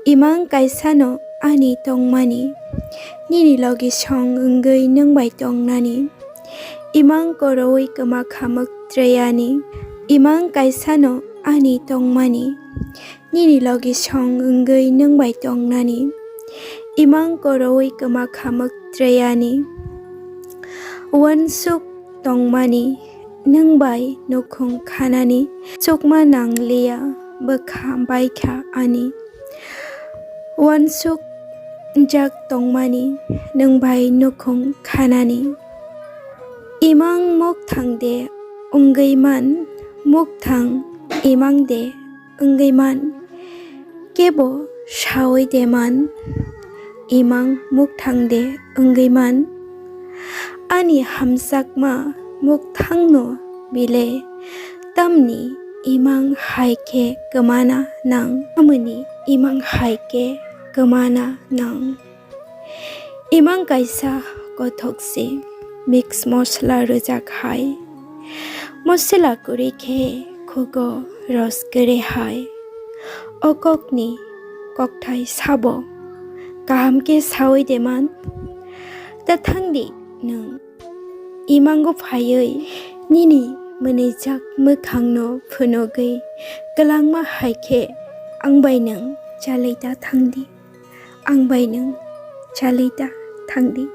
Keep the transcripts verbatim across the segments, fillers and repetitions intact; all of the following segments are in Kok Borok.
Imang kaisano ani tongmani, nini logisong wngwi nwng bai tongnani. Imang koroui kwma khamwk treyani. Imang kaisano ani tongmani, nini logisong wngwi nwng bai tongnani. Imang koroui kwma khamwk treyani. Uansuk tongmani, nwng bai nukhung khanani. Chukma nangliya bwkha baikha ani. Uansuk jak tongmani, nwng bai nukhung khanani. Imang mukthang de wngwi man, mukthang imang de wngwi man. Kebo saui de man, imang mukthang de wngwi man. Ani hamjakma mukthangno bile, tamni imang hai khe kwmana nang, tamni imang hai khe kwmana nang. Imang kaisa kothok se mix mosla rwjak hai. Mosla kwrwi khe khugo ros kwrwi hai. O kokni kokthai sabo kaham khe saui de man. Ta thangdi nwng. Imango phaiwi nini mwnwijak mwkhangno phunugwi kwlangma hai khe ang bai nwng chalwi ta thangdi. Ang bai nwng chalwi ta thangdi.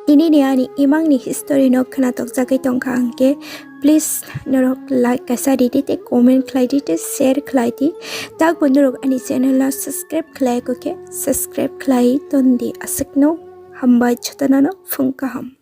Tini ni ani imangni history no khwnatok jagwi tongkha ang khe, please norok like kaisa ridi tei comment khlai di tei share khlai di. Takbo norok ani channel no subscribe khlai khe subscribe khlai ton di aswkno. Hambai jotono no phung kaham.